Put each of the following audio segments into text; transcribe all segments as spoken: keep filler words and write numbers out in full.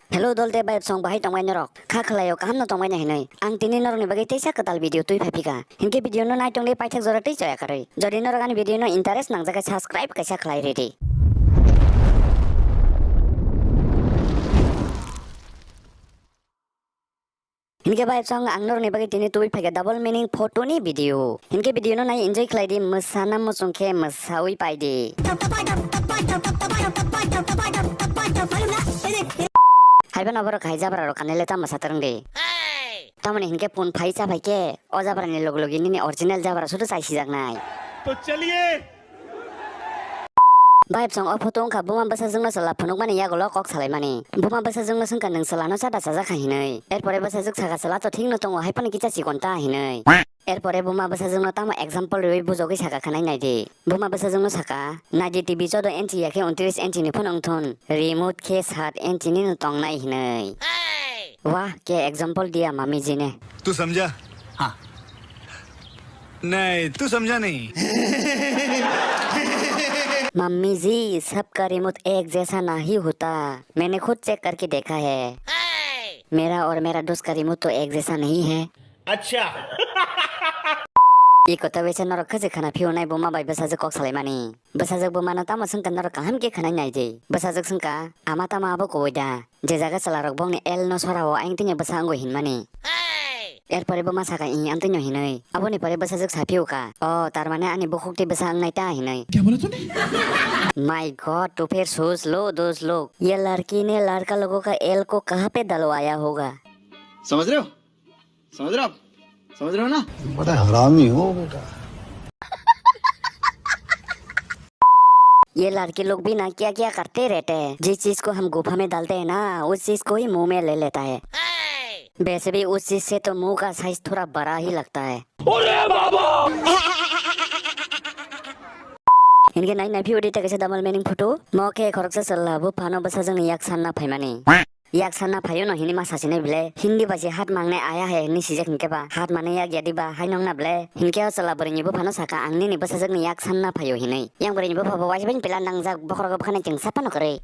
Hello dol de bayap song, bahai tongbai norok? Kha khlaio, kaham no tongbai na hinwi. Ang tini norokni bagwi teisa kwtal video twi phai phika. Hinkhe video no nai tongdi paithak jora tei choya karwi. Jodi norok ani video no interest nangjak khe subscribe kaisa khlai ridi. Hinkhe bayap song, ang norokni bagwi tini tubui phaikha double meaning photo ni video. Hinkhe video no nai enjoy khlai di, mwsana muchung khe mwsaui pai di. Haiphano borok hai jabra rok kanwi le tamo satrwng di. Tamoni hinkhe pun phai cha phai khe o jabra ni logi logi nini original jabra sudu chai sijaknai. To chaliye. Bayap song, o photo wngkha buma bwsajwkno chwla phunukmani yagulo kok salaimani. Buma bwsajwkno swngkha, "Nwng chwlano cha da chajak kha?" hinwi. Erpore bwsajwk sakha, "Chwla to thikno tongo, hai phano kisa chikon ta," hinwi. Erpore buma bwsajwkno tamo example riwi bujogwi sakha khwnai naidi. Buma bwsajwkno sakha, "Naidi T V chodo inchi ya khe untris inchi ni phano wngthun, remote khe sat inchi ni no tongnai," hinwi. Wah, kya example diya mami ji ne. तू समझा? हाँ। नहीं, तू समझा नहीं। मम्मी जी, सबका रिमोट एक जैसा नहीं होता। मैंने खुद चेक करके देखा है। मेरा और मेरा दोस्त का रिमोट तो एक जैसा नहीं है। अच्छा। Iko ta wese norok khajik khana phiyonai buma bai bwsajwk kok salaimani. Bwsajwk bumano tamo swngkha norok kaham khe khwnai naidi. Bwsajwk swngkha, "Ama tamo abo kubui da? Je jaga chwlarok bongni L no sora o ayang tini bwsa wngwi hinmani." Erpore buma sakha, "Ih, ang tini hinwi." Aboni pore bwsajwk saphiyo kha, "O, tar mane ani bukhuk tei bwsa wngnai ta hinwi." Kya bola tune? My God, to phir soch lo, dost log. Ye ladki ne ladka logo ka L ko kahan pe dalwaya hoga? समझ रहे हो? समझ रहे हो आप? समझ रहे हो ना? बड़ा हरामी हो बेटा। ये लड़के लोग भी ना क्या क्या करते रहते हैं। जिस चीज को हम गुफा में डालते हैं ना, उस चीज को ही मुंह में ले लेता है। वैसे भी उस चीज से तो मुंह का साइज थोड़ा बड़ा ही लगता है। Hinkhe nai nai phiyodi ta kaisa double meaning photo. Mo khe khoroksa chwla buphano bwsajwkni yak sanna phaimani. Yak sanna phaio no hinwi ma sasinai bwle. Hindi bai se hat mangne aya hai hinwi sijak hinkhe ba. Hat manwi yak yadi ba hai nong na bwle. Hinkhe o chwla bwrwi ni buphano sakha, "Ang nini bwsajwkni yak sanna phaio," hinwi. Yang bwrwi ni bupha bo waisa bai pila nangjak bokhorogo bwkhanai chwng sapano kwrwi.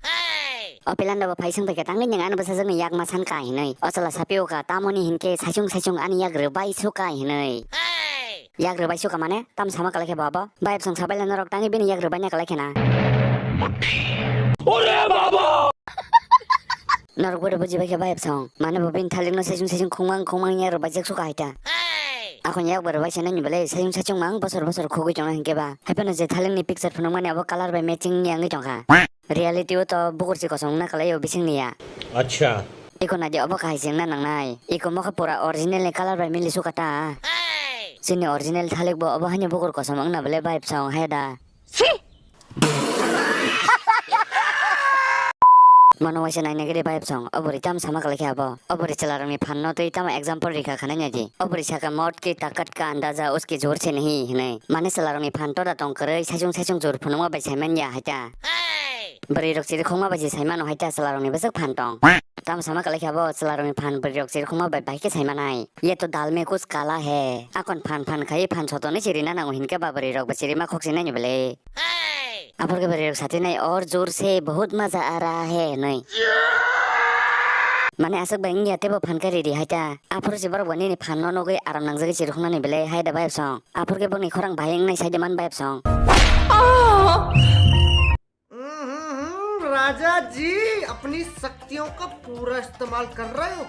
O pilanda bo phai swng phaikha, "Tangwi nwng ani bwsajwkni yak ma san ka?" hinwi. O chwla sapio kha, "Tamoni hinkhe saichung saichung ani yak rwbai su ka?" hinwi. Yak rwbai su ka mane? Tam sama kalai khe bo abo? Bayap song sabai le norok tangwi bini yak rwbai na kalai khe na. Norok bodo buji bai khe bayap song. Mane bo bini thalikno saichung saichung khungmang khungmang yak rwbai jak su ka hai ta. Akon yak bo rwbai se nani belai saichung saichung mang bosor bosor khugwi tongna hinkhe ba. Hai phano je thalikni picture phunukmani abo colour bai matching wngya wngwi tongkha. Reality o to bukur si kosong wngna kalai o bisingni ya. Acha. Iko naidi obo kahai se wngna nangnai. Iko mokhe pura original ni colour bai mili su ka ta. Chini original thalik bo obo haino bukur kosom wngna bwle bayap song hai da. Mano waisa nai nai gede bayap song. Obori tam sama kalai khe abo. Obori chwla rokni phan no twi tamo example rikha khanai nai di. Obori saka mot ki takat ka andaza uski jor se nahi hinwi. Mane chwla rokni phan to da tong kwrwi saichung saichung jor phunukma bai sai man ya hai ta. Bwrwi rok chiri khongma bai se sai mano hai ta chwla rokni bwswk phan tong. Tam sama kalai khe abo chwla rokni phan bwrwi rok chiri khongma bai bai khe sai manai. Ye to dal mein kuch kala hai. Akon phan phan khai phan sotonwi chirina nango hinkhe ba bwrwi rok bo chirima khok sinai ni bwle. Aphor khe bwrwi rok satinai or jor se bahut maza aa raha hai hinwi. Mane aswk bai wngya teibo phan khe ridi hai ta. Aphor se borok bo nini phan no nugwi aram nangjagwi chirikhoknani bwle hai da bayap song. Aphor khe bongni khorang bahai wngnai sai de man bayap song. हम्म, हम्म, हम्म, राजा जी अपनी शक्तियों का पूरा इस्तेमाल कर रहे हो।